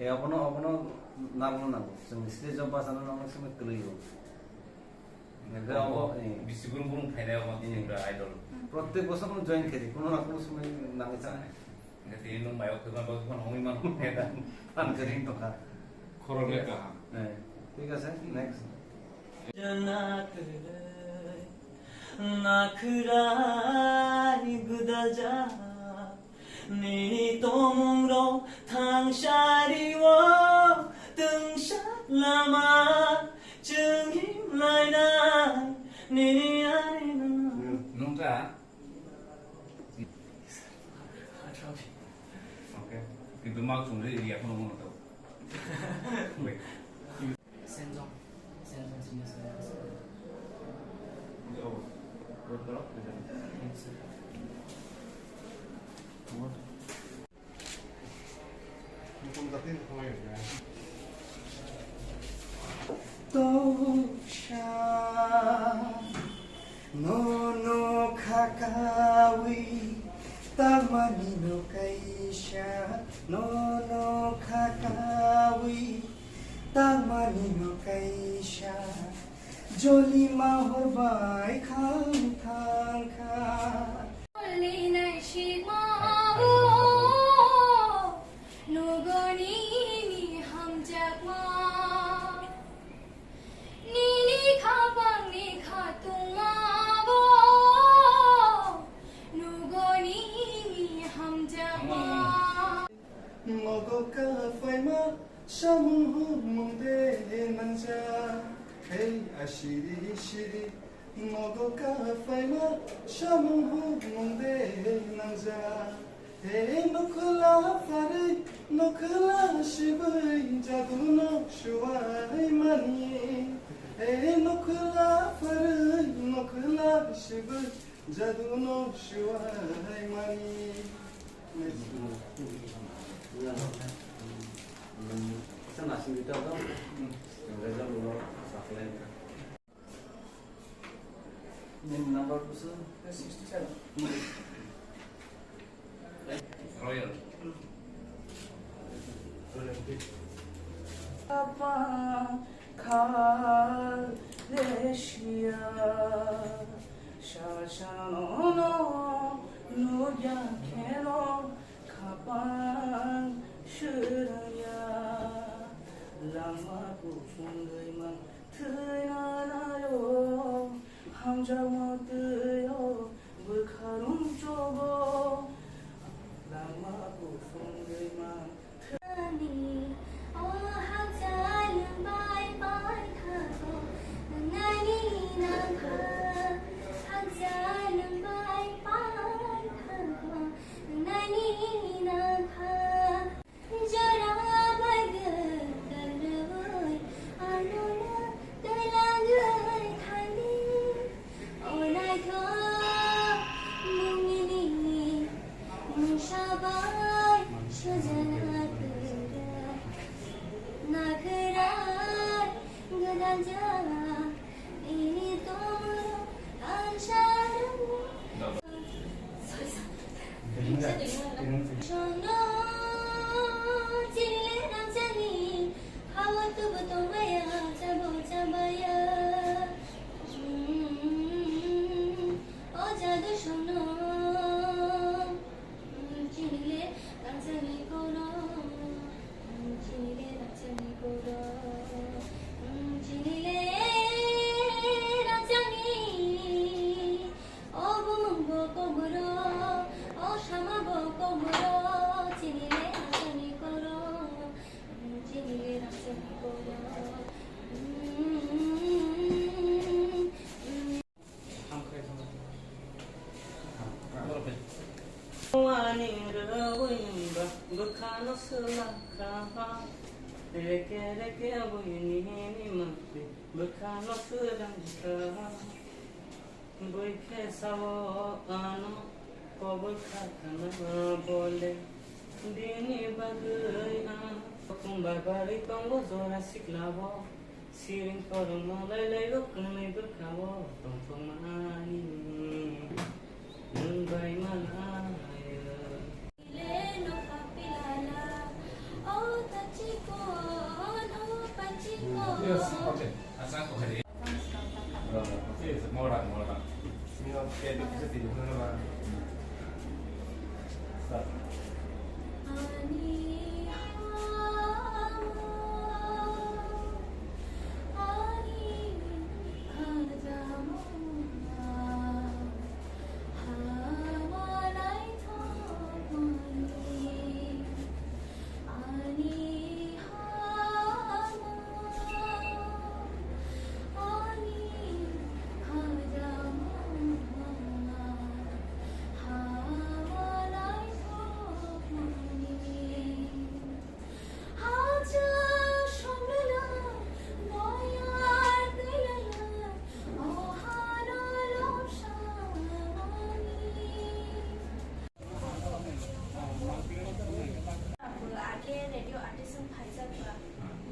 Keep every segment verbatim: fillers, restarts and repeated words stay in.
Abono, abono nangno nango. Chwng stage o bachana nangno simi kwlwi o. Ekdom, eh. Bisi burung burung phainai omo, eh, Tripura Idol. Protek bosor no join khaidi, kuno na kuno somoi nangwi chana. Hwnkhe tini nwng mayo khwma bagwi phano wngwi mano. Ang kwrwi tongkha. Khoroknwi kaham. Eh, thik ase, next. Nakhwrai, nakhwrai gwdajak. Nini tongmungrok thangsari o twngsa lama chwng himlainai nini aina. Nungta? Okay. Kintu mak chungri ria kono mono to. Wait. Senjong. Senjong senior secondary school. Tosa, no no khakawi, tamani no kaisa, no no khakawi. Tamani no kaisa jolima hor bai khang thang kha. Linai sima o nugo nini hamjakma. Nini khapang ni khatungma bo nugo nini hamjakma. Nogo ka phaima samung humung de nangja. Hey, asiri siri, nogo ka phaima samung humung de nangja. Hey, nokhla pharwi, nokhla sibwi, jadu no suwai mani. Hey, nokhla pharwi, nokhla sibwi, jadu no suwai mani. Nini number kusu? Sixty seven. Royal. Apa kha lesia, sasano no nugya kheno khapang sirya, lama kuphungwi mang thwina nayo, hamjakma twiyo bwkha rung chogo, lama kuphungwi mang. Ani, o hajal bai bai thago, nani nangkha, hajal bai bai thago, nani nangkha. Jora bai gwdal rwi, ano no twlang rwi thangdi. O naithok mungni mungsa bai sujana kwrwng. Nakhwrai gwdal jak nini tongmung ansarok. Sono chile ramjani, hawa tubu tongmaya, chabo chabaya. Mm, o jadu sono, mm, chile ramjani kono, mm, chile ramjani kono, mm, chile ramjani. O bumung bo koboro, o sama bo koboro, chini le rangchani koro, chini le rangchani koro. Ani rwui ba bwkhano swlak kha, reke reke buini hini mangpli bwkhano swrang kha. Bui khe sao ano kobor kha kana bole, bini bagwi ang. Khumba barwi tongo jora sikla bo, siring korokma lai lai o kwnwi bwkha o tongthokmani nwng bai malaio. Yes, okay. Yes, modern, modern. Age radio artist wng phaijak ba.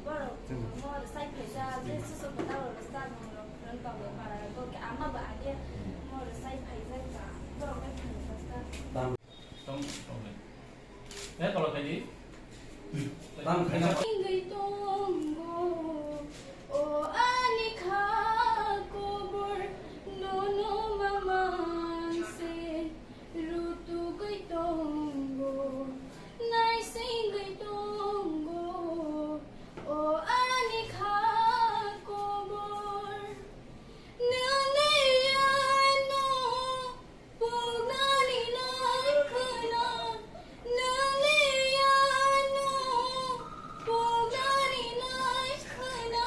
Borok mo rwchai phaijak, je susu kwtal rwchapmung rok phwrwng tongo para rok. Bo khe ama bo age mo rwchai phaijak ba. Borok bai phaijak ta. Tong, tong. Eh, tolok khaidi. Tang khaina. Wngwi tongo, o ani kha kobor, nono mamang se rutugwi tongo, naisingwi tongo, o ani kha kobor. Nini ano Pugnani nai khwna, nini ano pugnani nai khwna,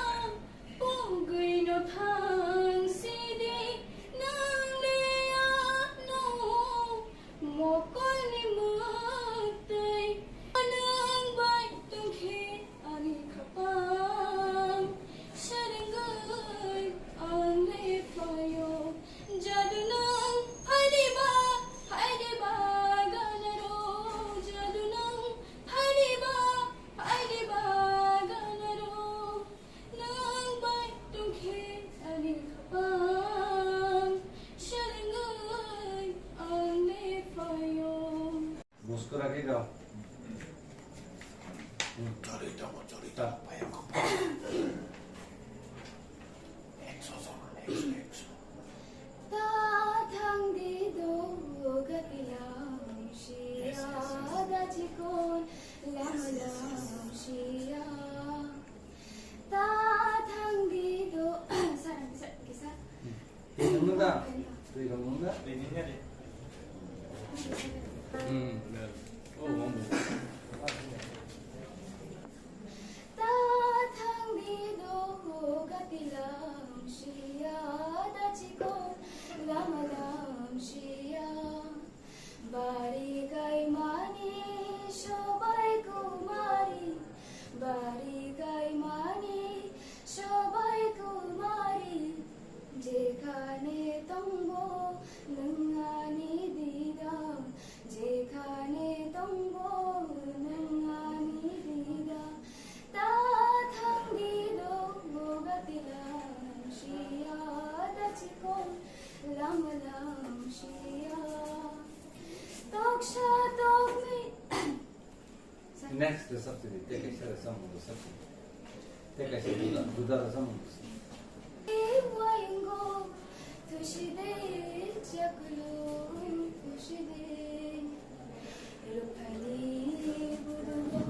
pugwino thang sidi, nini ano mokolni mwktwi, nwng bai tongkhe. Ani khapang serengwi ang le phaio. Jadu nang phaidi ba, phaidi ba ganaro. Jadu nang phaidi ba, phaidi ba ganaro. Nang bai tongkhe ani khapang serengwi ang le phaio. Muskura ke gao. Hmm. Chori tongo, chori tongo, payam ko. Ekso jona, ekso, ekso. Ta thang di do gatilang sia da chikon lam lam sia. Ta thang di do, sa, sa, kisa. Hmm. Twi rwngno da? Twi rwngno da? Hmm. Oh, oh, oh. Ta thang di do gati lam sia da chikon lama lam sia. Bari kaimani sobai kumari, bari kaimani sobai kumari, jekhane tongbo nwng ani dida, jekhane tongbo nwng ani dida. Ta thang di do gati lam sia da chikon lama lam sia. Toksa tokni. Next rwchap tini, tei kaisa rwchapmung rwchap tini. Tei kaisa juda, juda rwchapmung rwchap tini. Wayungo tushide chaklu tushide. Ruphani budungo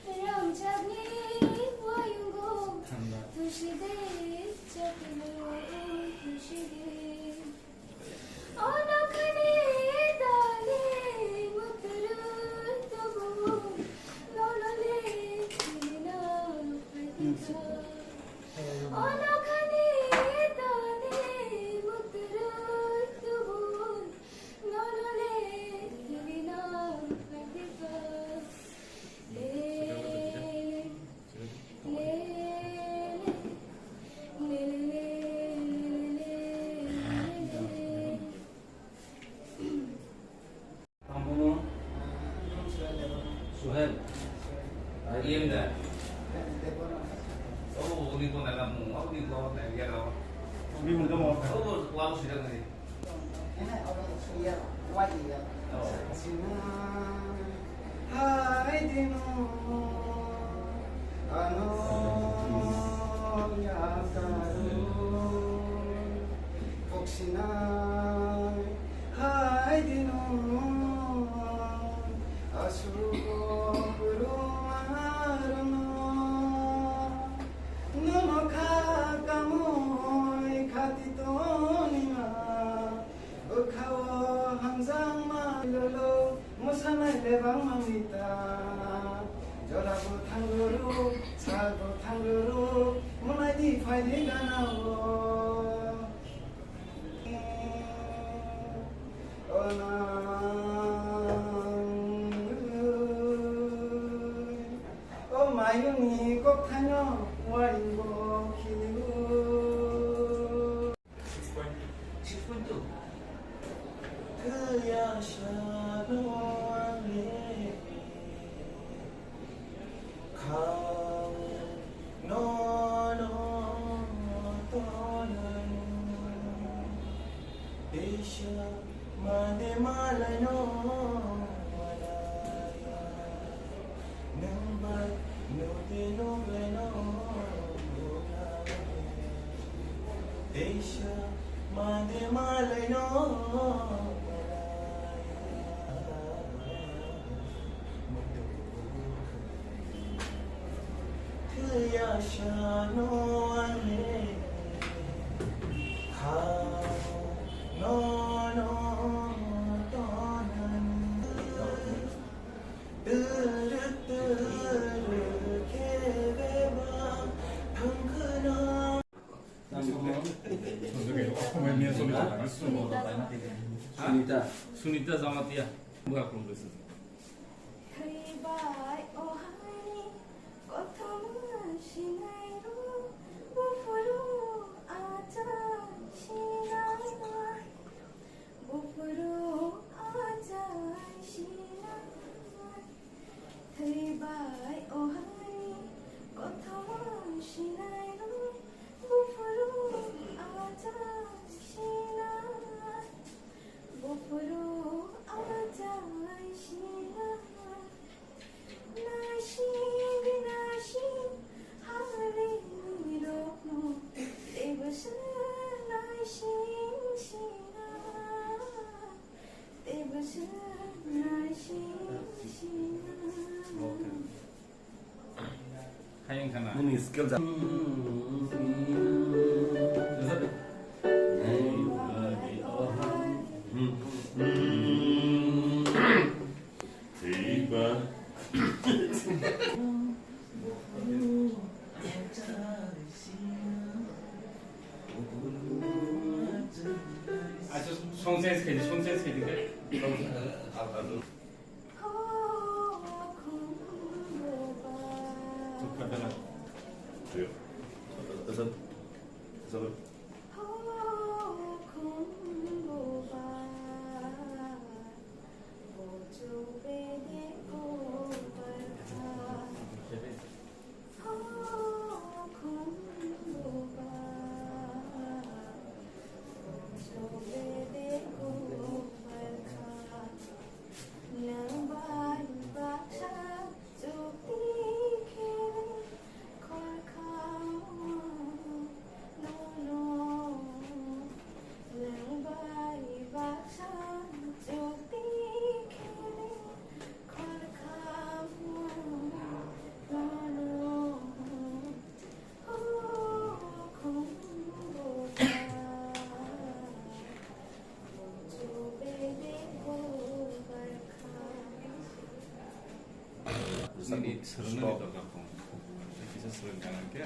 ramchakni wayungo tushide chaklu tushide. Tamo Suhel. Iyem da. Oh, uni ko na mo, uni ko na ya ro. Uni mo mo. Oh, wa mo sida ni. Hai dino. Ano. Koksinai hai dino asuk rumarno nono kha kamui khati tonima. Ukha-o hamjakma lolo, mosanai lebang mangni ta. Jora bo thangruru, sal bo thangruru, monai di phaidi gana-o. O nang, o mayungni kokthaino waringbo khiliu. Six point two. Kaya sano ang le kha no no to no no. Desha mande malai no malaya. Nang bai no te no le no. Teisa mande malai no. Kaya sano ane. Kha no no to no. Sunita. Sunita Jamatia. Buha Congress. Thwibai o hani kothoma sinai rw, buphuru achai sinai. Buphuru achai sinai, thwibai o hani kothoma sinai rw, buphuru achai sinai, buphuru achai sinai. Naising, naising, halini rokno, teibo se naising sina, teibo se naising sina. Hai wngkha na? Nini skill ja. Thwiba. Acha, song change khaidi, song change khaidi khe. Chukha dala. Asal, asal. Nini swrwngna ni dorkar kong. Kisa swrwng kana khe,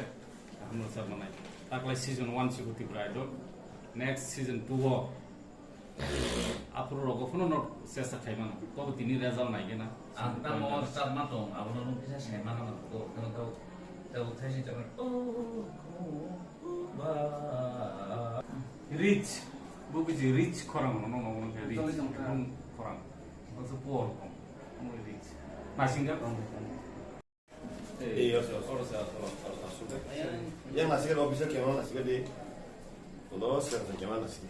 aham rwchap manai. Taklai season one si Tripura Idol, next season two o. Aphuru rogo phano no chesta khai mano. Tobo tini result nai gena. Ang tamo chap ma tong, abono nung kisa sai mano no. To, to, to, to, thaisi chap mano. Rich. Bo bisi rich khorang no, no, no, no, rich. Tong, tong, tong. Khorang. Also poor kong. Only rich. Naisingkha. Ei, oro se, oro se, oro, oro, oro se. Yang nasikha officer camera nasikha di. Todo se camera nasikha.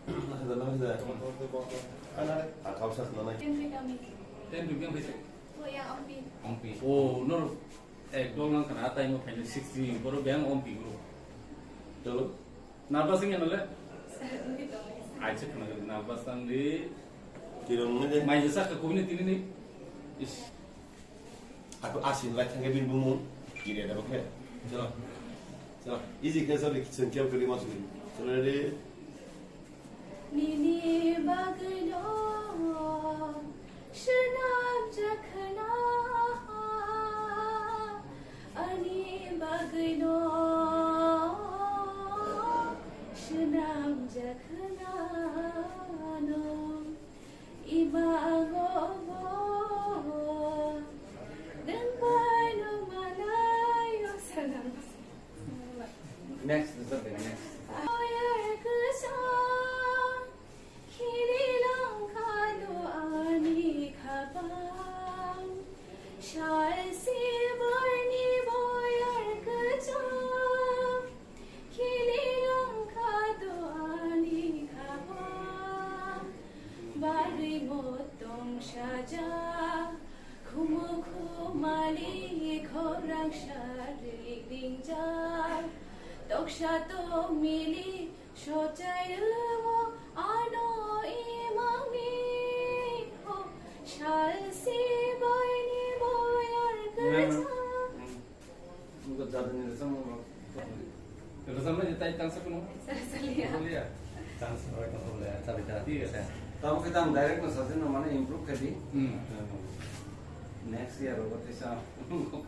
Nasikha, nasikha. Ana, ana, ana, ana. Ten rupee kami. Ten rupee ang phaisa. Oh, ya, ampi. Ampi. Oh, no. Ekdol nang kana, tai mo phaino sixty, boro beng om pi guru. Chalo. Nervous wngya nole? Acha khana gari nervous ang di. Tirong ne de. Mai jesa ka kubini tini ni. Is. Aku asin lai thangke bin bumu. Giri ada bakhe. Chalo. Chalo. Easy ke sorry, sengkel kali masuk. Chalo, ready? Nini bagwino swnam jakhna, ani bagwino swnam jakhna no. Imango bo, nwng bai no manai o sanang. Next, next. Oyar kwchang, khili langkha do ani khapang. Sal si boini boyar kwchang. Khili langkha do ani khapang, bagwi motong sajak, khumu khumali khorang sari ringjak, toksa tongmili sochai rwo ano imangni ho, sal si boini boyar kwchang. Nungkha jadini rwchapmung rok. Rwchapmung ni tai chance kuno? Sali ya. Sali ya. Chance rok kuno le, chabi ta. Iya. Tamo kita ang direct no sasin no mane improve kadi. Hmm. Next year rok tesa. Nungkha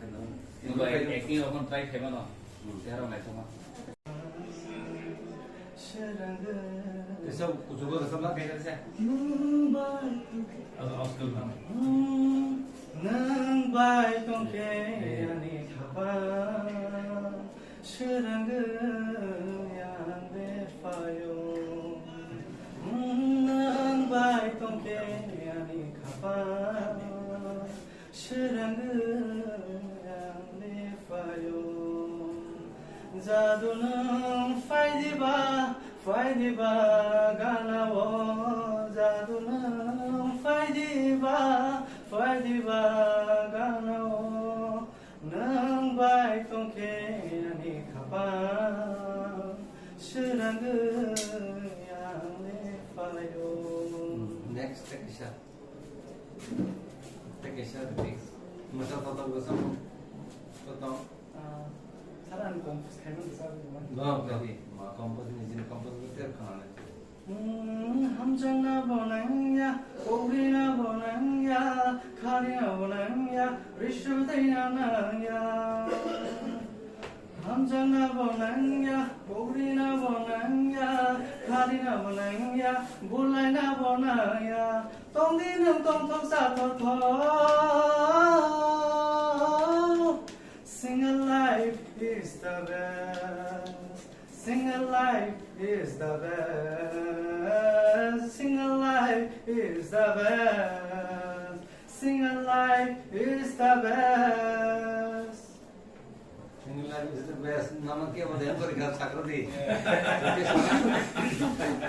acting rok try khaima no. Hmm. Tera nai thoma. Tesa kuchugo rwchapna khe khe se. Nwng bai tongkhe ani khapang, swrwngwi ang bephaio. Nwng bai tongkhe ani khapang, swrwngwi ang bephaio. Jadu nwng phaidiba, phaidiba ganao. Jadu nwng phaidiba, phaidiba ganao. Nwng bai tongkhe ani khapang, swrwngwi ang bephaio. Next, Tekisa. Tekisa, Rik. Masa totong gosong. Totong. Ah, sir, ang compose khaimani, sir, naman. No, kadi. Ma compose ni jin compose ni ter khana le. Hmm, hamjakna bo nangya, kogrina bo nangya, kharina bo nangya, rishu daina nangya. Hamjakna bo nangya, kogrina bo nangya, kharina bo nangya, bulaina bo nangya. Tongdi nwng tongthok sa thotho. Single life is the best. Single life is the best. Single life is the best. Single life is the best. Single life is the best. Nono ke bade kori kha sakro di.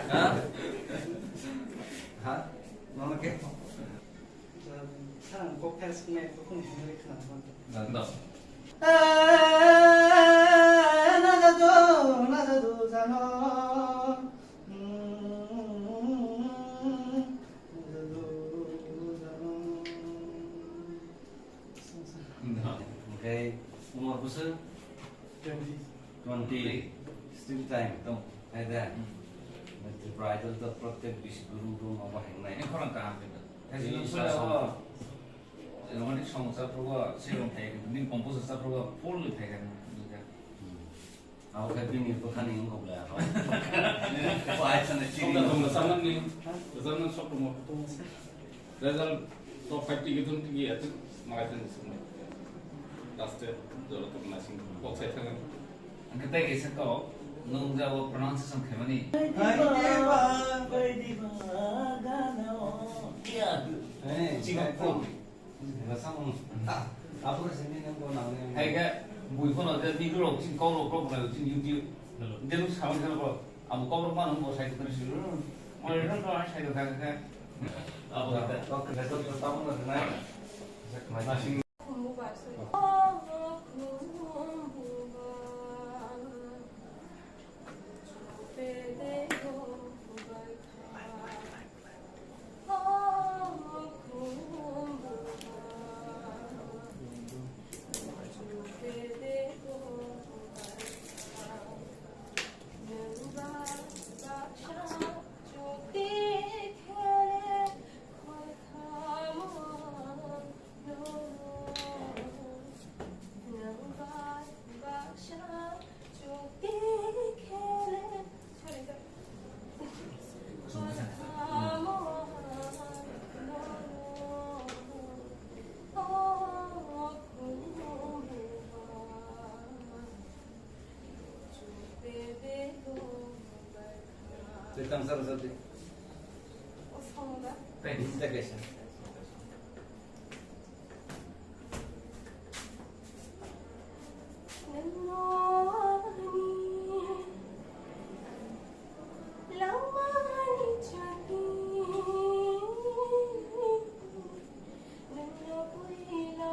Ha? Ha? Nono ke? Sa, sa, kok test ne, kok ne, kok ne, kok ne. Dando. Eh, na jadu, na jadu jano. Hmm, na jadu jano. Hwnkhe umor bwswk? Twenty. Twenty. Still time. Tong. Hai da. Hmm. Tripura Idol to protek bisi guru guru ma bahai nai. Ini khorang kaham kita. Ini Hai sila sila sila. Romantic song sa progo, sirong thai, ning compose sa progo, full thai kan. Hmm. Abo khe bini bwkhani wngkha bwle aro. Bai sana chini. Sokda tongla samani, zaman sok tongmo. Result top five tigi thum tigi ati, makai thum sini. Last year, jolo tong nasing, kok sai thangan. Ang khe tei kaisa kok, nwng jabo pronunciation khaimani. Bai diba, bai diba, gana o. Iya. Eh, chikon. Hai khe, bui phano je micro rok chini kok rok kok rok chini YouTube. Hello. Denu samang khe rok, abo kok rok mano bo sai khe suru. Mo rok to sai khe khe. Abo khe. Kok khe to tamo na na. Nasing. Khungo ba soi. Tei tangsa rwchapdi. O, somoda. Tei. Tei kaisa. Nangno ani lamani chati, nangno puila,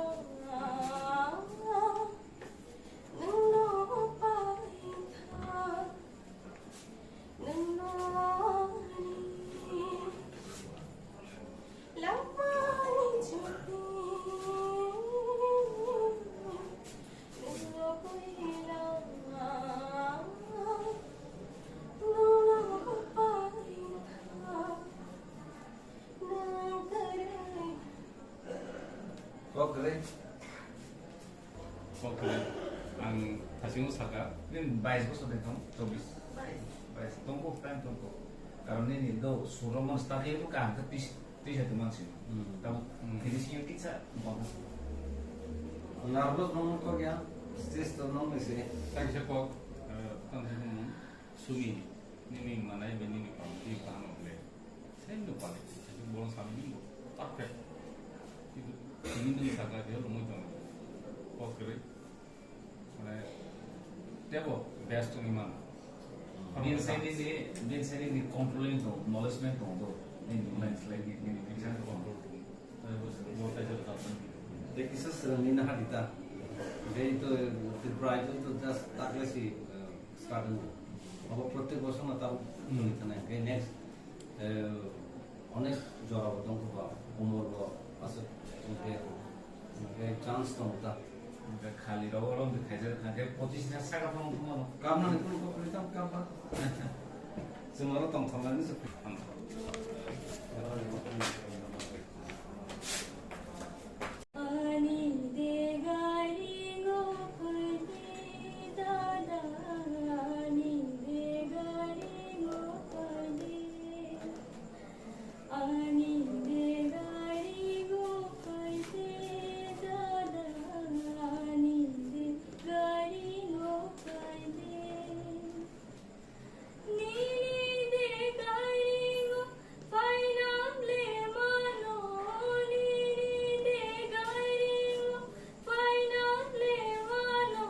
nangno paitha. Kok kwrwi. Kok kwrwi. Ang thasingo saka, nini bais bosor de tong, chobbish? Bais. Bais. Tongkho, time tongkho. Karon nini do surok mans ta khe bo kaham khe twi, twi sa tongmani sino. Hmm. Tamo, hmm, finishing kisa bangkha. Nervous nong kok ya, stress to nong ni se. Tang se kok, eh, tang se kok, sumi, nini manai be nini pang, nini pang nong le. Same no quality. Borok sami ni bo perfect. Kintu tini nung saka dia lomoi tong. Pokre. Mane tebo best ni man. Bin side ni, bin side ni controlling to, knowledge man to do. Ni man slide ni, ni ni bisa control to. Bo ta jor ta. Tei kisa swrwngni naha di ta. Tei to Tripura to just takle si, eh, start no. Abo prottek bosor no tabuk Hmm. tongwi thanai. Tei next, eh, onek jora bo tongkho ba, umor bo aswk hwnkhe, hwnkhe chance tongo ta. Hwnkhe khali rogo rok khaijak kha khe pochis na saka phano tongmano. Kamnani kunu kok kwrwi tamo kam ba? Chwng oro tongthoknani se. Ani de gari ngo phaidi dada, ani de gari ngo phaidi. Ani de gari ngo phaidi dada, ani de gari ngo phaidi. Nini de gari ngo phainang le mano, nini de gari ngo phainang le mano,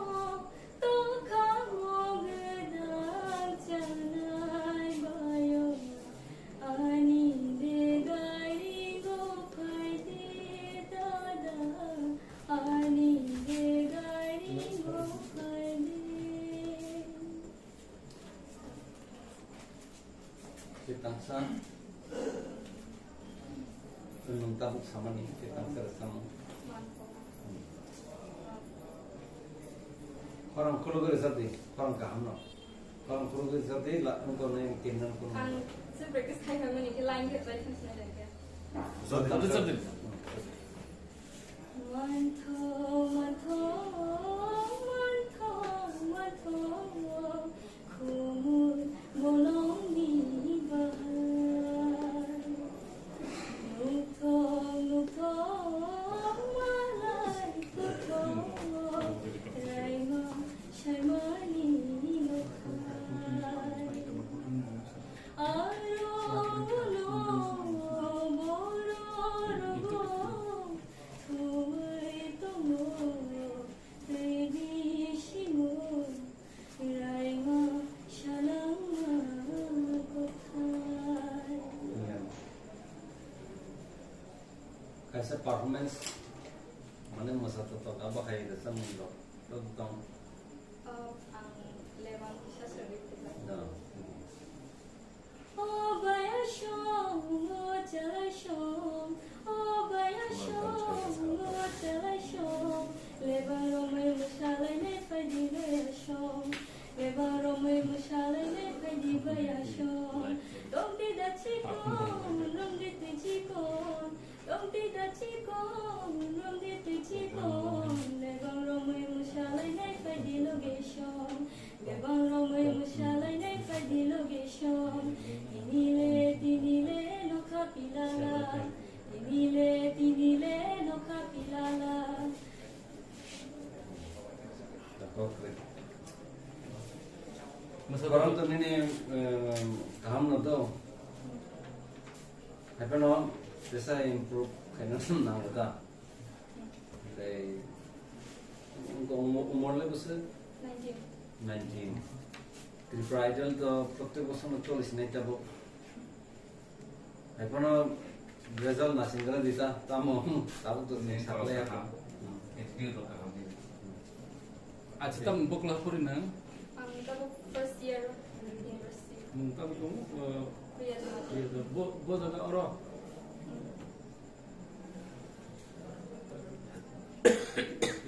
tokha mo gwdang chanai bayo. Ani de gari ngo phaidi dada, ani de gari ngo phaidi. Tei tangsa nwng tabuk samani tei tangsa rwchapmung. Khorang khulugwi rwchapdi, khorang kahamno. Khorang khulugwi rwchapdi, la, nwng tongnai tinnan khulugwi. Ang se practice khai khamani khe line khe try khamsinai khe. Rwchapdi, rwchapdi. Mantho, mantho, mantho, mantho. Khumui bolongni bahai. Nukthok, nukthok, malai kuthok, raima saimani nokhai. Aro ulo borok rogo thumui tongo tei bisingo. Raima salangma kothai. Kaisa performance, mane mwsa totok abo hai rwchapmung rok, rok tong. Oh, ang lebang kisa sori kisa. Da. O baya song, o chalai song, o baya song, o chalai song. Lebang romwi mwsalainai phaidi baya song. Lebang romwi mwsalainai phaidi baya song. Tongdi da chikon, romdi twi chikon. Tongdi da chikon, romdi twi chikon, lebang romwi mwsalainai phaidi loge song, lebang romwi mwsalainai phaidi loge song. Tinile, tinile nokha pilala, tinile, tinile nokha pilala. Borok to nini, eh, kaham no to. Haipano tesa improve khaina nango ta. Tei umor, umor le bwswk? Nineteen. Nineteen. Tripura Idol to prottek bosor no choli sinai tabuk. Haiphano result naising gana di ta, tamo, tabuk to ni saklai ya. Attitude rok kaham di. Acha, tamo bokla pori nang? Ang tabuk first year university. Nung tabuk tongo, uh, Kuya Duma. Kuya Duma. Bo, bo jaga oro?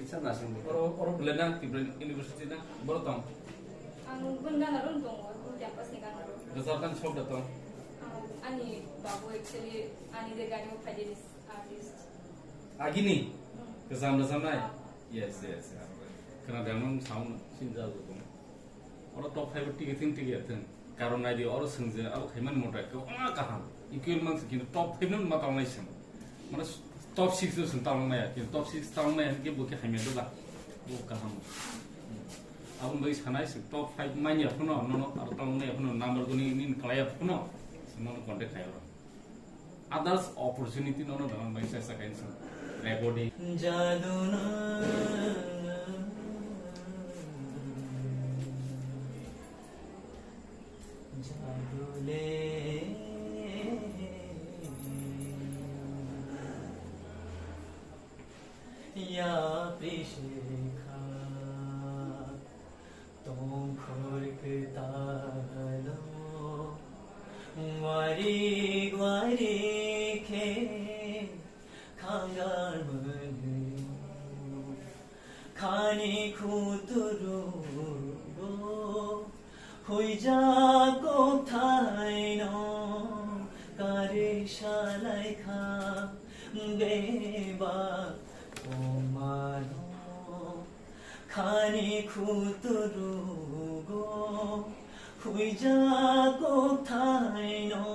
Isa nasing. Oro, oro belai na, Tripura University na, boro tong? Ang bun gana ron tongo, bun campus ni gana ron. Result kan sok da tong? Ang, ani babu actually, ani de gani mo phai de artist. Agini? Hmm. Kesam resam nai? Ah. Yes, yes, yes. Kena danong sound sin jago tong. Oro top five o tigi thung tigi ya thung. Karon nai di oro sung je abo khaiman mota kwbangma kaham. Equal mang se kintu top five no ma tang nai sung. Mane top six no sung tang nai ya, kintu top six tang nai ya ke bo ke hamya dola. Bo kaham. Abo bai sanai se top five man ya phuno, no, no, aro tang nai ya phuno, number guni nin kalai ya phuno. Sung no contact khai oro. Others opportunity no no dang bai sa sa kain sa recording. Jaduna, jadule, ya prishikha. Tongkhor kwtalo warik warik khe khangar mwnwi khani khuturugo huijak kokthaino kari salaikha bebak tongmano. Khani khuturugo huijak kokthaino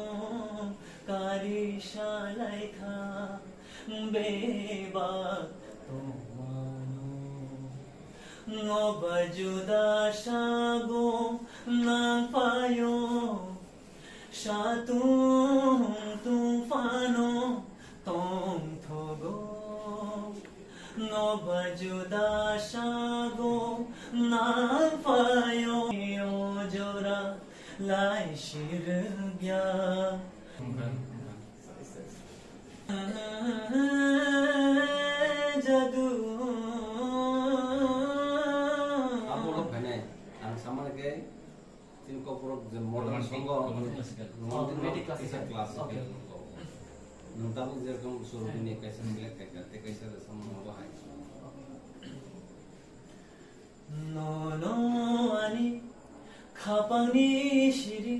kari salaikha bebak tongmano. Noba juda sago nangphaio. Satung tung phano tongthogo, noba juda sago nangphaio, o jora lai sirgya. Jadu. Abo lo phainai, ang samani khe. Chini kokborok je modern songo, romantic classical. Romantic classical. Classical. Okay. Nwng tabuk je rokom suruhini kaisa select khaikha, tei kaisa rwchapmung bo hai. Nono ani khapangni siri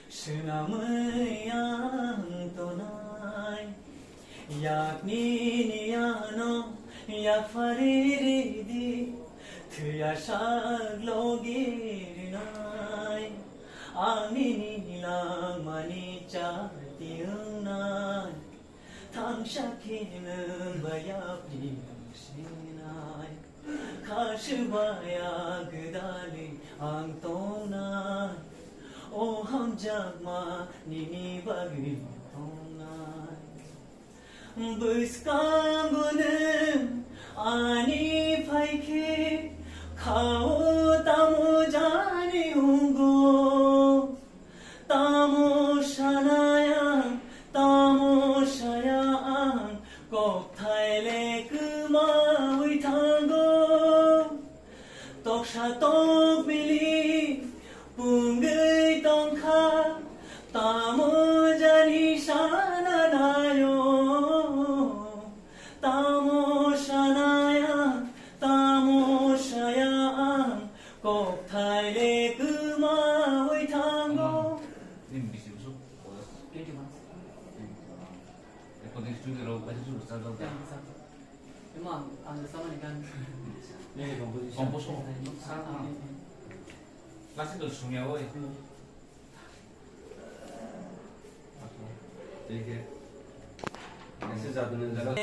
swnamwi ang tonai. Yakni niyano yakphari ridi, thwiya sak logi rinai. Ang nini langmani chati wngnai, thangsa khe nwng bai yapri sinai. Khasubaya gwdalwi ang tongnai, o hamjakma nini bagwi tongnai. Bwskango nwng ani phaikhe, khao tamo jani wngo. Tamo sanai ang, tamo saya ang, kokthai le kwmawi thango. Toksa tokbili pungwi tongkha, tamo jani sana nayo. Tamo sanai ang, tamo saya ang, kokthai le kwmawi thango. Nini bisi bwswk? Twenty months. Recording studio rok kaisa sudu chajak da? Emo ang, ang rwchapmani gan. Nini composition? Composition. Ang, ang, ang. Classical songya oi. Hmm. Thank you. Kaisa jaduni jaduni.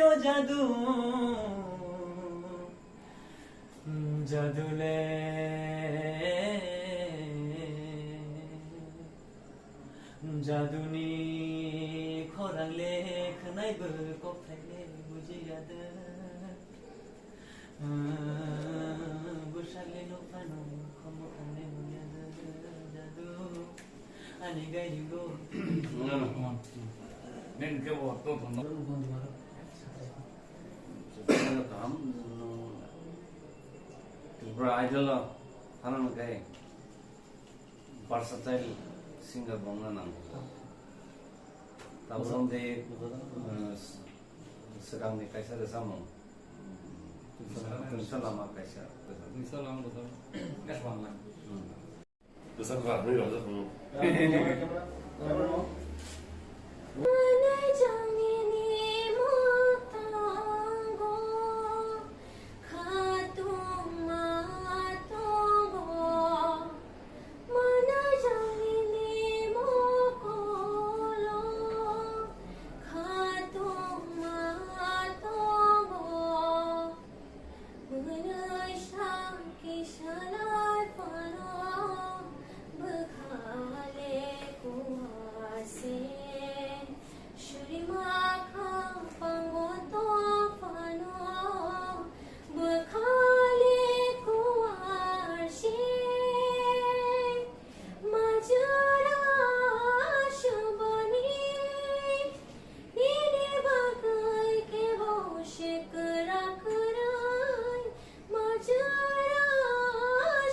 O jadu. Jadu le, jaduni khorang le khwnai bo kokthai le bujiya de. Bwsakni nokphano khomo khangnai nukya jadu, ani gairingo. Nini khe bo tongthokno. Kaham, no, Tripura Idol o thangnani khe versatile singer bongna nango. Tabuk de, eh, s-, swkangni kaisa rwchapmung. Tungsa lama kaisa. Tungsa lama rwchapmung. Hmm. Rwchapkha, nini rwchapmung. Manajangni mokolo khatungma tongo, bwrwi sakhi salai phano bwkhale kuase. Surima kha pango tong phano, bwkhale kuar se. Majra subani, nini bagwi kebo se kwrak kwrwi. Majra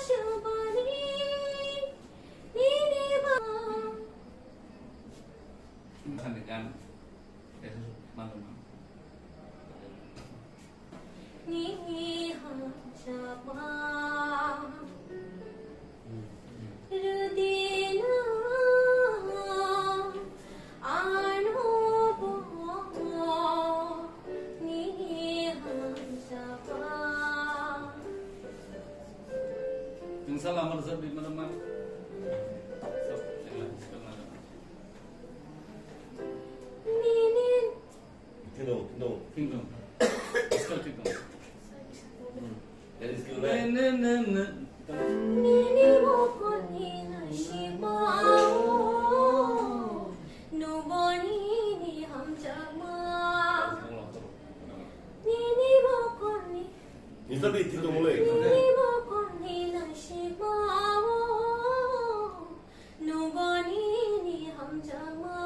subani, nini bagwi. Sani gan, eh, malam. Nini hamjakma rwdino ano bo nini hamjakma. Tungsa lama rwchap di mana ma. Sok, ekla, ekla. Nini Thindong, thindong. Thindong. Skang thindong. That is good, right? Ne, ne, ne, ne. Nini mokol ni naisima o, nubo nini hamjakma. Nini mokol ni. Nisa bi thindong le. Nini mokol ni naisima o, nubo nini hamjakma.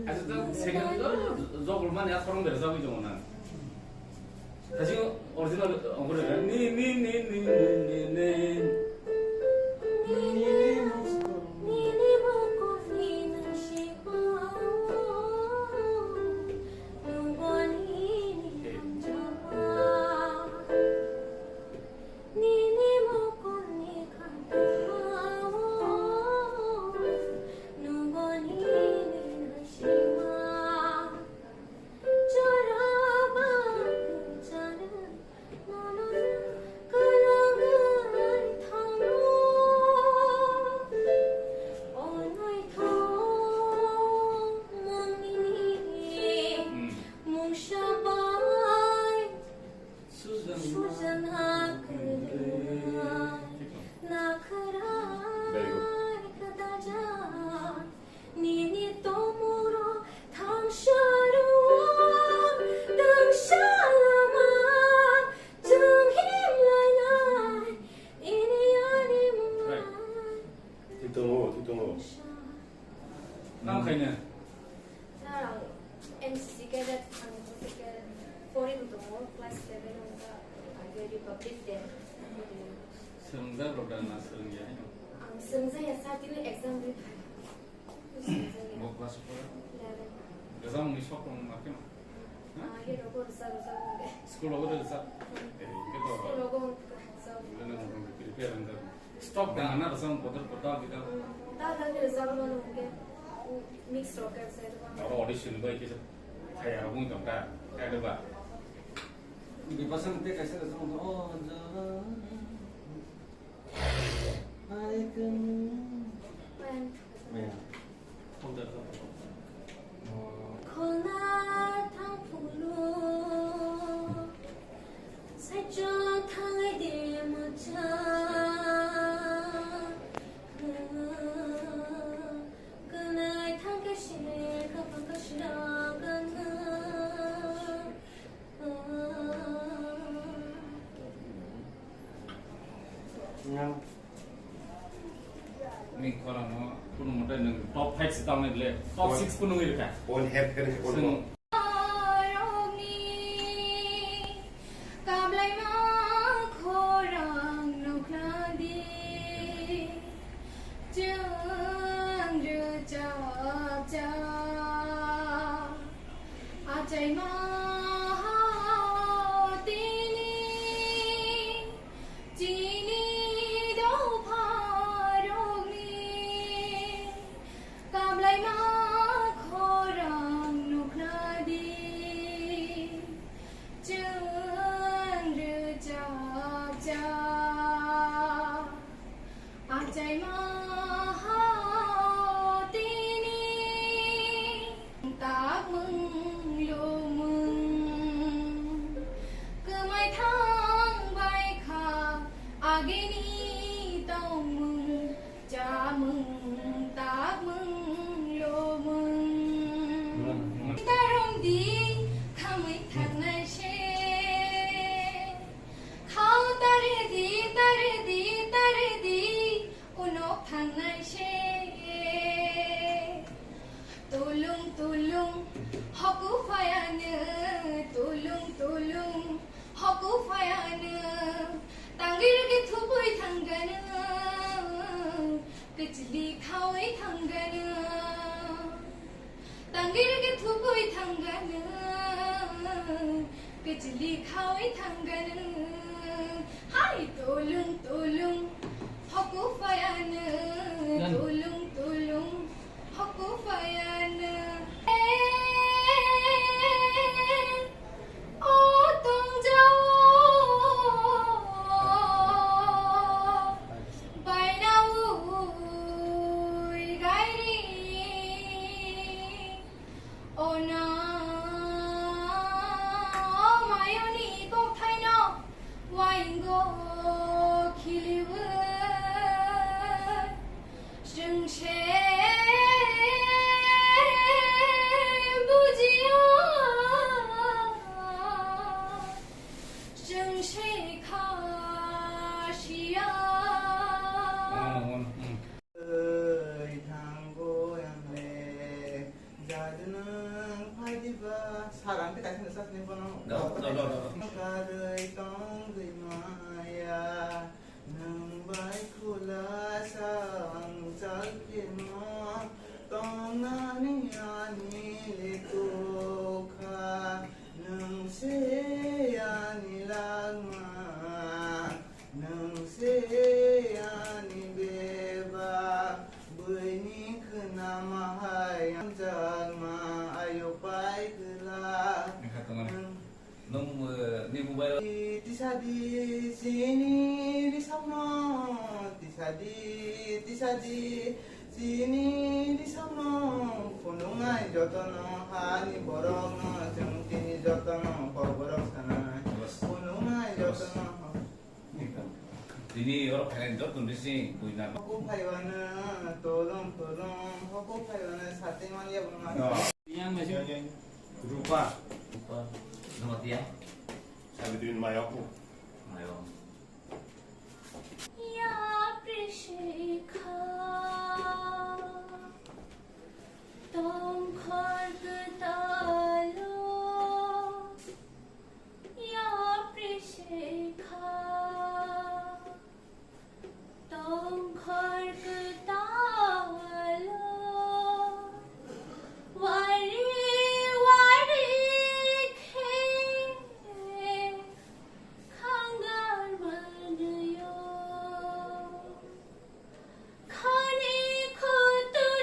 Acha, ta second, jogol mani a khorang berajagwi tongo na. Tasi original ongkore ni, ni, ni. Nini mokol ni khatungma o, nubo nini naisima. Chora ba chara, nono kwlangwi thangno. O naithok mung nini, mungsa bai. Sujana kwrwi, nakhwrai kwdajak, nini tomoro thangsaro, tangsa lama chwng himlainai, ini ani mwnai. Right. Thik tongo, thik tongo. Tamo khaina. Sir, ang N C C cadet, ang N C C cadet, four bo tongo, class seven wngkha, ang Republic Day. Swrwngjak rok da na swrwngya? Ang swrwngjak ya, sir, tini exam ri phai. Swrwngjak ya. Bo class four? Eleven. Exam ni sok tong ma khe ma? Ah, he rogo rwsa rwsa wngkhe. School rogo rwsa? Hmm. Eh, hingkhe to. School rogo wngkha, rwsa. Wngkhe nang prepare wngkha. Stock da na rwchapmung bodol bodol bidal. Da da ni rwchapmung hwnkhe mix rock khe rwchapmung. Oro audition bai kisa thaya rok wng tong kha, khe ba. Ni pasang te kaisa rwchapmung o ja. Ai kun. Maya. Khulna thang phulu. Borokno kunumote nwng top five se tangnai le, top six phunugwi rwkha. Point head khe nang se, point. Chwng borokni kablaima khorang nukna di, chwng rwchapjak achaima tini. Chini dopharokni kablaima khorang nukna di, chwng rwchapjak achaima tini. Takmung lumung kwmai thang bai kha, agini tongmung chamung takmung lumung. Tarong di khamwi thangnai se, khao tare di, tare di, tare di. Uno thangnai se. Tulung tulung hoku phayano, tulung tulung hoku phayano. Tangwi rwgwi thubwi thangano, kichli khawi thangano. Tangwi rwgwi thubwi thangano, kichli khawi thangano. Hai tulung tulung hoku phayano, tulung tulung hoku phayano. O tongjao baina ui gairi. Ona mayoni kokthaino waingo khiliwi. Chwng se bujiya, chwng se khasiya. Oi thango ang le, jadu nwng phaidiba. Sar ang te kaisa nwsas ni bono. Do, do, do, do. Karwi tongwi maya. Nwng bai khulasa ang chal phirno tongnani ani le tukha. Nwng se ani langma, nwng se ani bebak, buini khwnama hai ang chakma ayuk pai kwlak. Nwng Nwng, eh, ni mobile. Tisa di, chini di samno, tisa di, tisa di, chini di samno, phunuknai jotono, hani borokno, chwng tini jotono, kokborok sanai. Bas. Phunuknai jotono. Tini oro phainai joto bising buina. Hoku phaiwana, tolong, tolong, hoku phaiwana, sating mangya buma. No. Yang masih. Rupa. Rupa. Nama dia? Sabitri Mayaku. Mayo. Ya Prishikha, tongkhor kwtalo. Ya Prishikha, tongkhor kwtalo, wari wari khe khangar manwio. Khani khuturugo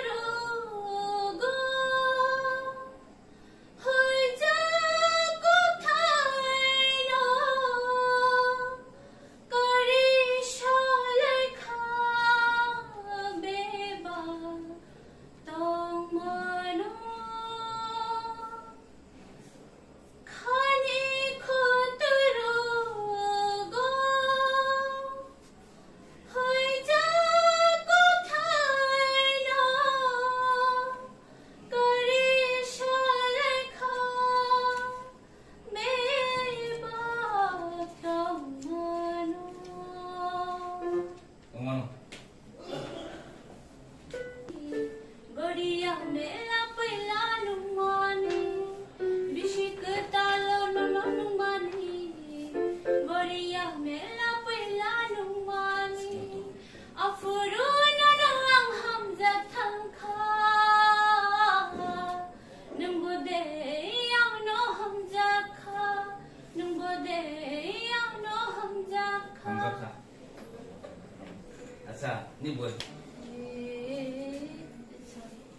Ni boi.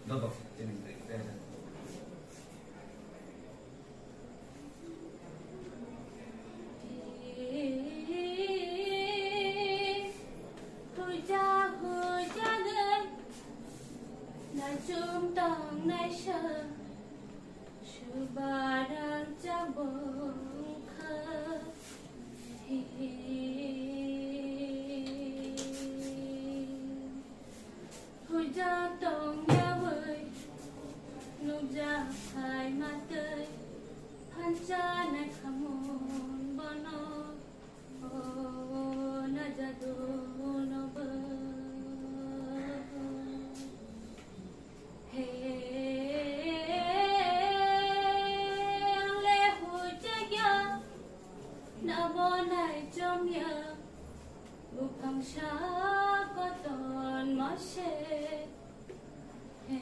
Dodo. Huja huja gwi nachum tongnai sa. Subarang chabong kha. Huja tong yawi nukja phai matwi phanchanai khamung bono. O na jadu no bo. He, ang le huchegya, nabo nai chomya, buphang sa koton mose. He.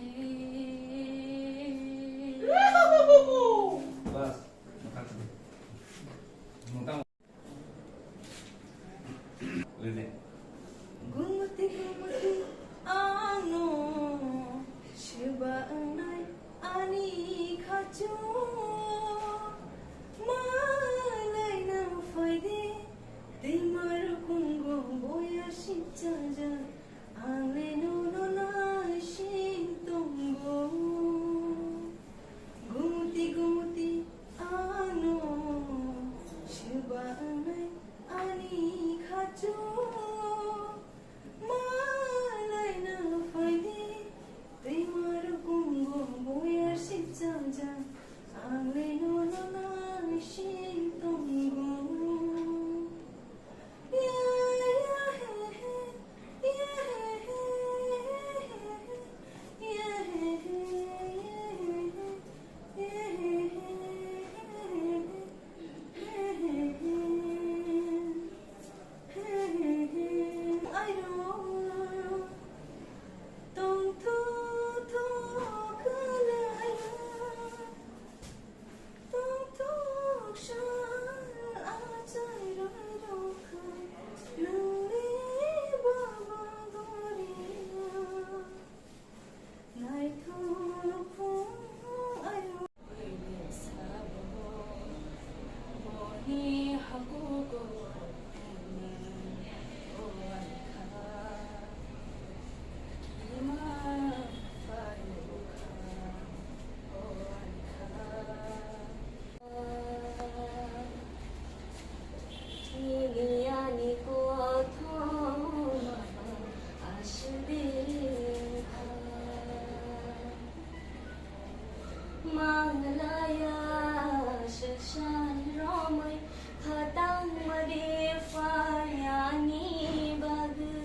Bas, makan. Makan. Gumuti gumuti ano seba anai ani khachu malai na faide timar kungo boya sinchaja. Ang le nono naising tongo. Gumuti gumuti ano seba anai ani khachu malai na faide timar kungo boya sinchaja. Ang le nono naising tongo. Nini ani kothoma aswk dingkha. Manglaya swksan romwi khatangma de phaiyani bagwi.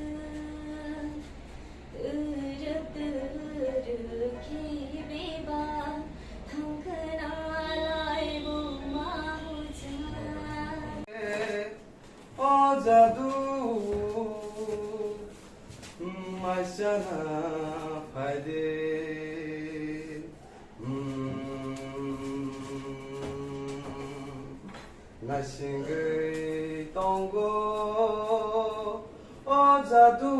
Twrwk twrwk khe bebak thangkhwna laibuma hujak. O jadu, maisana phaide. Naisingwi tongo o jadu,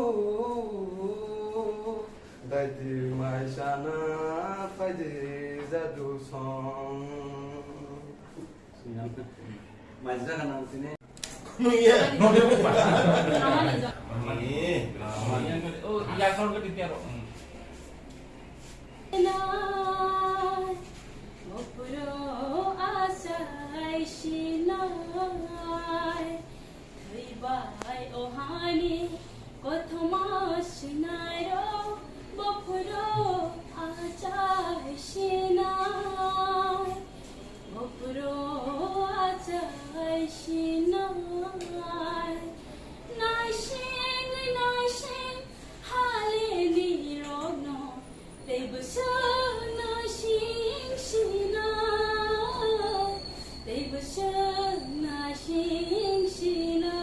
daiti maisana phaidi jadu song. Maisa kana tini. Nungya. Ani. Oh, ya, kalau ke tiaro. Nai, mopro achai sinai, thwibai ohani kothoma sinairo, mopro achai sinai, mopro achai sinai, naising, naising, Halini rokno teibo songna sing sina, teibo songna sing sina.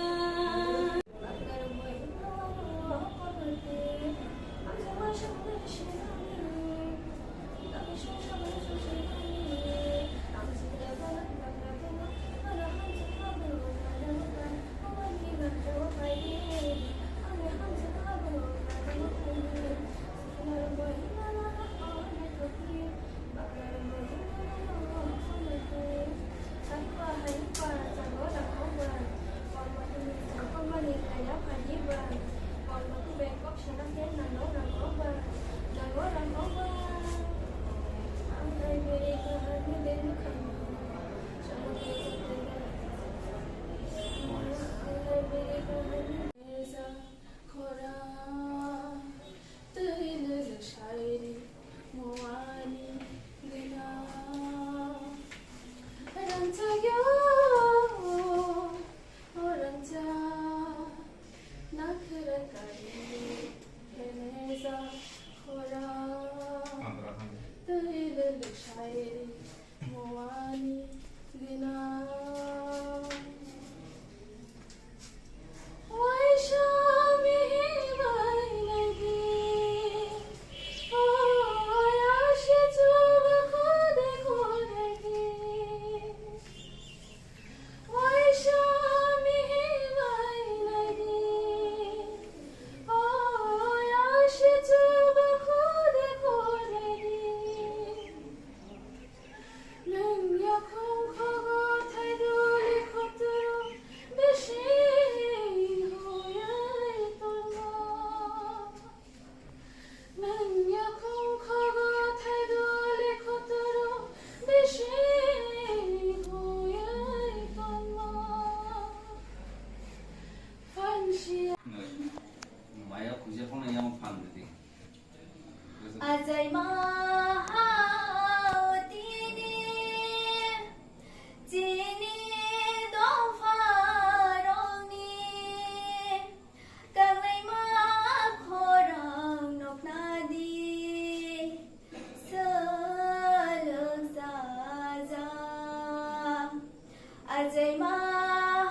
Achaima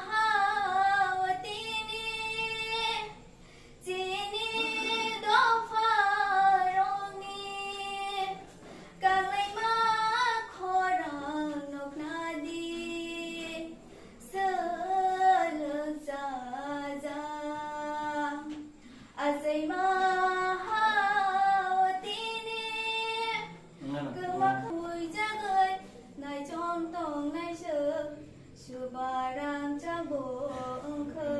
ha-o tini chini dopharokni kanglaima khorang nuknadi swlwk chajak. Achaima ha-o tini kwma huijagwi naichong tongnai swk Subarang chabo wngkha,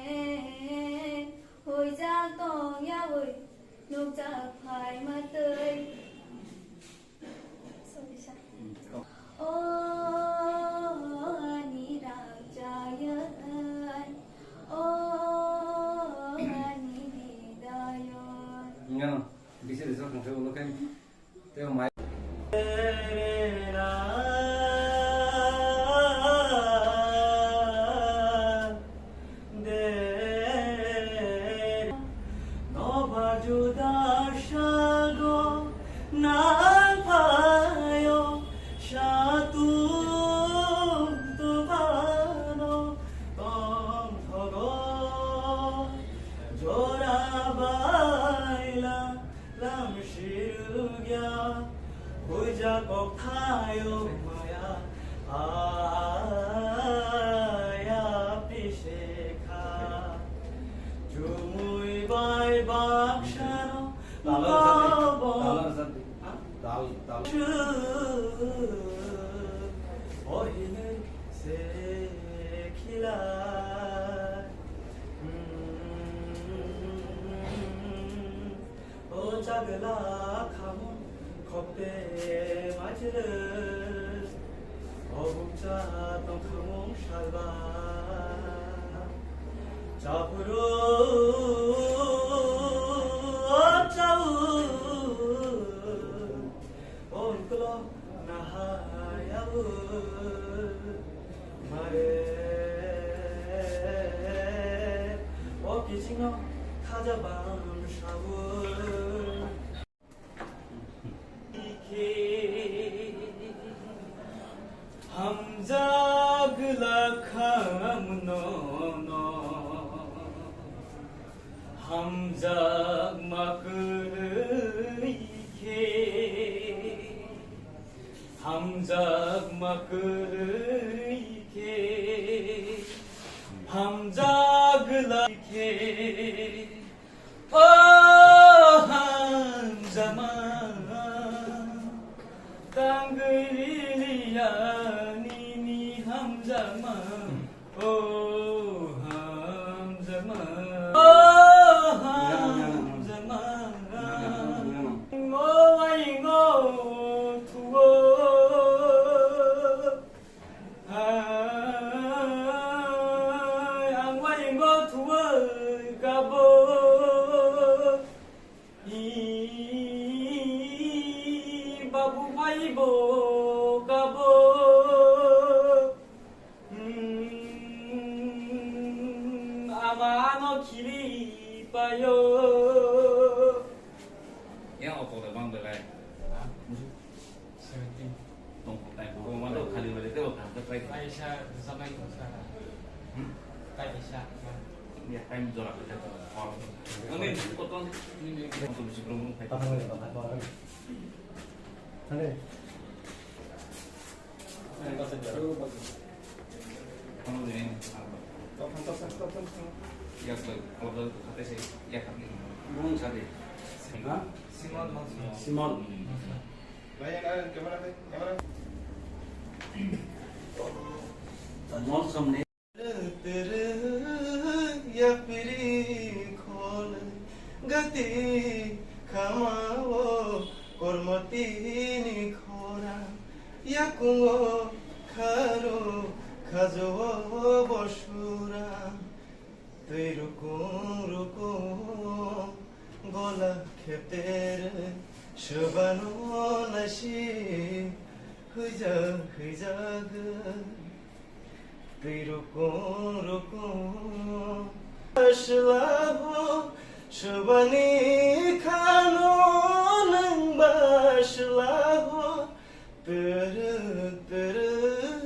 eh, huijak tong yaui nukjak phaima twi. Sorry, sir. O ani rang chayai, o ani hidayoi. Ngano, bisi result kangkhe ulo khe. Tei mai. Noba juda sago nang phaio, satung tubano tong thogo jora baila. Lam shirugya, huja kokthayo maya, aya pishekha. Chumui bai bakshano, Dal, dal. Ohine se khila. Hmm. O chagla khamung khokte majra, o bukcha tong khamung salba. Chapuru, o chau, o unklo nahayau mare, o kichingno khaja bam sabu. Hamjak lakham nono. Hamjakma kwrwi khe, hamjakma kwrwi khe, hamjak lai khe, o hamjakma tangwi liya nini hamjakma. O hamjakma, o hamjakma, o waingo thuo, hai ang waingo thuo kabo. I babu bai bo kabo. Hmm, ama ano khili payo. Ya, auto le bang belai. Seventeen. Tong tai ko ma do khali wale te o kan ta try. Kaisa samai ko sa. Hmm? Kaisa. Ya, time jora ko jata. Ani ko ton ni ko to bisi problem khai. Tane. Kono din. Ya, so, kalau khate se ya kan. Bung sade. Ha? Simon. Simon. Mol samne. Yapiri khol gati khamao kormotini khora yakungo kharo khajo bosura. Twi rukung rukung gola khepter, swbano naisi huijak huijak. Twi rukung rukung. Swlaho swbani khano nwng ba swlaho. Twrwk twrwk.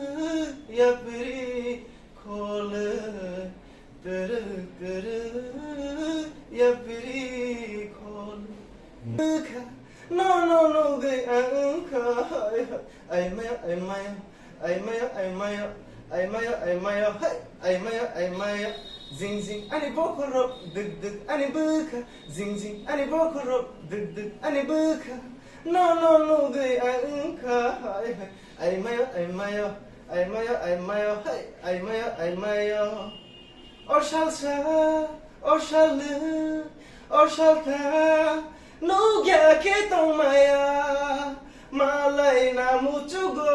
Ai maya, ai maya, ai maya, ai maya, ai maya, ai maya, hai, ai maya, ai maya. Jing jing ani bokhorok, duk duk ani bwkha, jing jing ani bokhorok, duk duk ani bwkha. No no nugwi ang wngkha, hai hai. Ai maya, ai maya, ai maya, ai maya, hai, ai maya, ai maya. O salsa, o salnwi, o saltha, nugya khe tongmaya, malai na muchugo.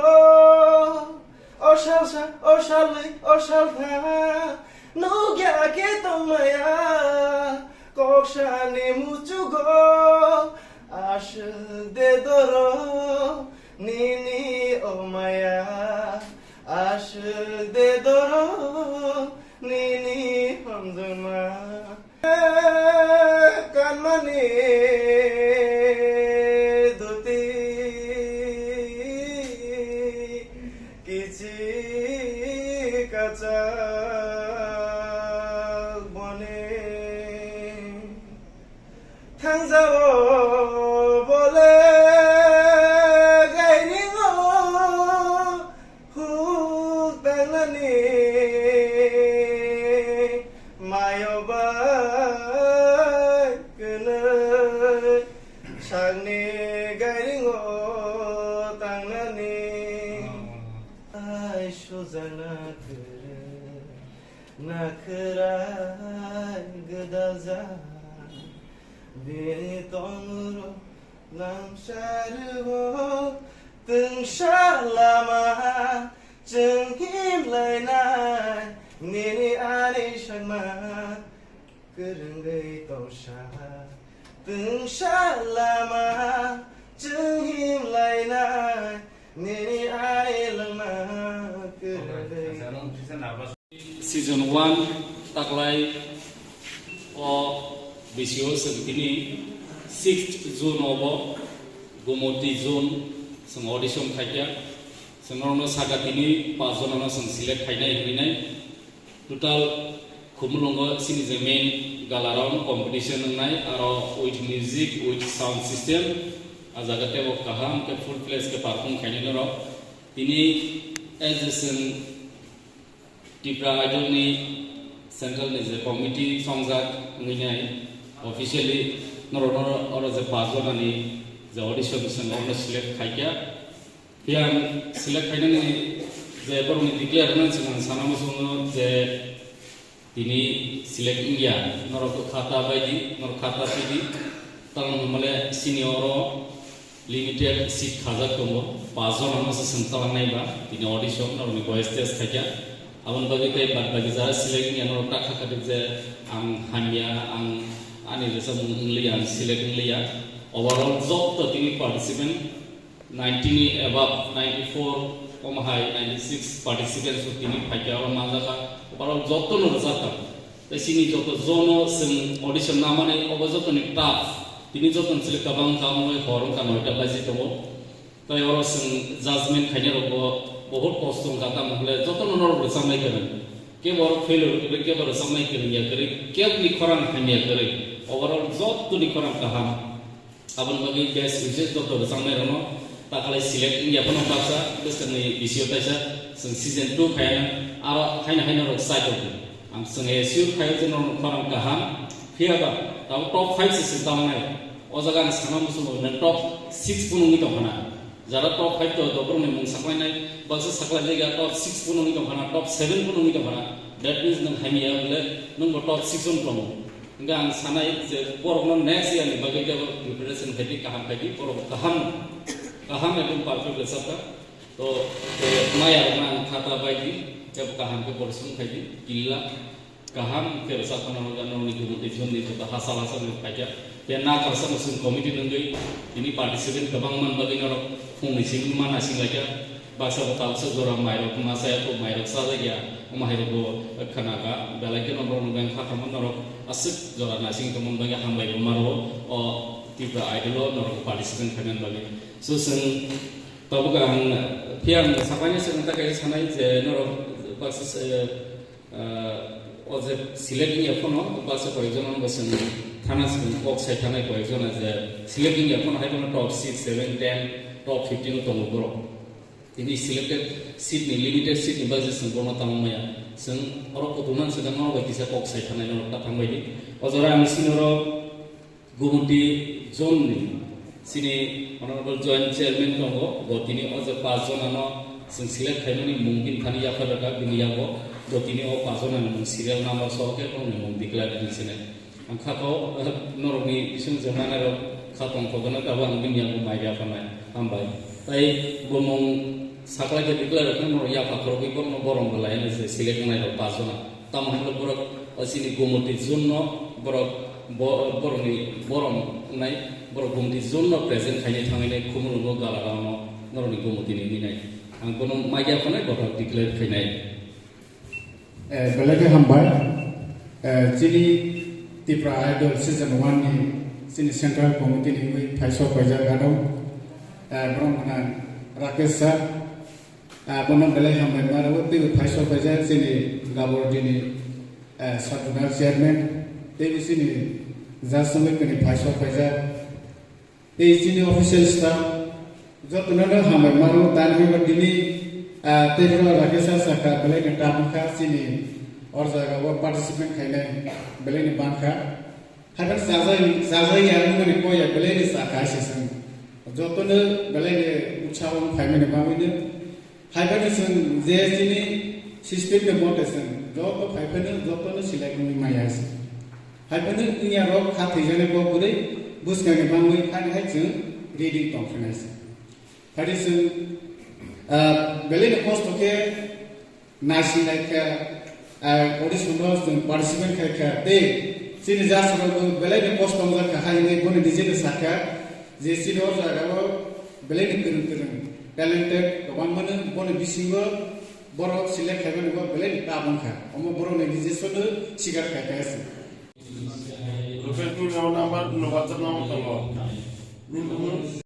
O salsa, o salnwi, o saltha, nugya khe tongmaya, koksani muchugo. Aswk de doro, nini o maya. Aswk de doro nini hamjakma. Kanmani duti kichi kachak boni. Thangjao bole gairingo huk tangnani mayo bai kwnwi sakni gairingo tangnani. Ai sujana kwrwi. Nakhwrai gwdajak bini tongmung lamsarwo twngsa lama chwng himlainai nini ani sakma kwrwngwi tongsa twngsa lama chwng himlainai nini ani langma kwrwngwi. Season one taklai o bisio chwng tini sixth June obo Gomoti Zone chwng audition khaikha. Chwng norokno saka tini paanch jonano chwng select khainai hinwi nai. Total Khumulwngo chini je main gala round competition wngnai, aro with music, with sound system, a jaga teibo kaham khe full fledged khe perform khainai norok. Tini as a chwng Tipra Idol ni central ni je committee chongjak wngwi nai officially norok, norok oro je paanch jona ni je audition chwng oro select khaikha. Phiya ang select khainani je borokni declare wngna chwng ang sana muchungo je tini select wngya, norok khata baidi, norok khata tidi, tamoni hwnmale sini oro limited seat khajak tongo, paanch jona no se chwng talangnai ba, tini audition norokni voice test khaikha. Aboni bagwi tei bad baki jara select wngya norok ta kha kha je ang hamya, ang ani rwchapmung wngliya, ang select wngliya. Overall joto tini participant ninety ni above, ninety four omo hai ninety six participants rok tini phaikha oro manjakha. Overall joto no rwchapkha. Tei chini joto jono chwng audition namani obo jotoni tough. Tini jotoni chwli kwbang kha wngwi hor wngkha noita baji tongo. Tei oro chwng judgment khainai rokbo bohut kosto wngkha, tamo hwnle jotono norok rwchapnai kwrwng. Kebo oro failure kwrwi, kebo rwchapnai kwrwngya kwrwi, kebni khorang hamya kwrwi. Overall jotoni khorang kaham. Aboni bagwi best wishes joto rwchapnai rokno takalai select wngya phano baksa bwskangni bisio taisa chwng season two phaiya aro haino haino rok chai tongkha. Ang chwng assure khaio je norokno khorang kaham phiya ba tabuk top five se chwng tangnai. O jaga ang sana muchungo nang top six phano wngwi tongkha na. Jara top five to, to borokni mung saklainai, baksa saklai jaiga top six phano wngwi tongkha na, top seven phano wngwi tongkha na. That means nwng hamya bole nwngbo top six phano tongo. Hingke ang sanai je borokno next year ni bagwi tei borok preparation khaidi, kaham khaidi, borok kaham, kaham ekdom perfect le sabka. To, eh, maya rokno ang khata baidi, tei kaham khe borsong khaidi, killa. Kaham khe rwchapna norok, norokni Gomoti Zone ni joto hachal hachal ni phaikha. Tei nakarsa no chwng committee nungwi tini participant kwbang man bagwi norok phungni simi ma naising laikha. Baksa bo tabuksa jora mairok ma chaya kho, mairok chajakya, omo hai rokbo khna kha. Belai kheno norokno beng kha tongma norok aswk jora naising tongmani bagwi hambai bo ma rwo o Tipra Idol o norok participant khainani bagwi. So chwng tabuk ang phiya ang saklaina chwng ta kaisa sanai je norok baksa se Ah, o je select wngya phano baksa koyekjon bo chwng thana chwng kok sai thanai koyekjon je select wngya phano hai phano top six, seven, ten, Top fifteen o tongo borok. Tini selected seat ni, limited seat ni bagwi chwng bono tamo maya. Chwng oro kutung nang sida ma bai kisa kok sai thanai norok ta thang bai di. O jora ang sini oro Gumoti zone ni sini Honorable Joint Chairman tongo. Bo tini o je pas jona no chwng select khaimani mung bini thani yaphar rwkha bini yago. Bo tini o pas jona ni mung serial number soho khe boni mung declare khaisene. Ang kha kho, eh, norokni bising je manai rok kha tong kho gana kabo ang bini yago mai ya phanai. Hambai. Tai bo mung saklai khe declare khe norok yapha khorokgwi borokno borom belai hwnwi se select wngnai rok pas jona. Tamo hwnle borok, o chini Gumoti zone no borok bo-, borokni borom wngnai, borok Gumoti zone no present khainai thangwi nai khumulwngo gala rokno norokni Gumoti ni hwnwi nai. Ang bono mai ya phanai bothak declare khainai. Eh, belai khe hambai. Eh, chini Tipra Idol season one ni chini central committee ni wngwi phaisok paijak adong. Eh, borok gwnang Rakesh sir. Eh, bono belai hambai ma rwo, teibo phaisok paijak chini Gabordi ni, eh, sub zonal chairman. Teibo chini judge wngwi tini phaisok paijak. Tei chini official staff jotono no hambai mano, tani hwnba tini, ah, tei phano Rakesh sir sakha belai ni tab wngkha chini or jaga o participant khainai belai ni bangkha. Haiphano chajai, chajai ya wngmani koi ya belai ni sakha se chwng. Jotono belai ni utsaho wng phaimani bagwi no. Haiphano chwng je chini system ni mote chwng joto haiphano jotono select wngwi maya se. Haiphano wngya rok kha thwijani kok kwrwi bwskangni bangwi thani hai chwng ready tong phinai se. Phadi chwng, ah, belai ni kosto khe naisi nai kha, ah, audition rok chwng participate khai kha tei chini judge rok bo belai ni kosto wngjak kha hai hwnwi boni nijino sakha. Je chini o jaga o belai ni kwrwng kwrwng talented kwbangma no, boni bisingo borok select khaimani bo belai ni tab wngkha. Omo borok ni rejection no sikar khai kha se. Rupetni number no WhatsApp number tongo. Nini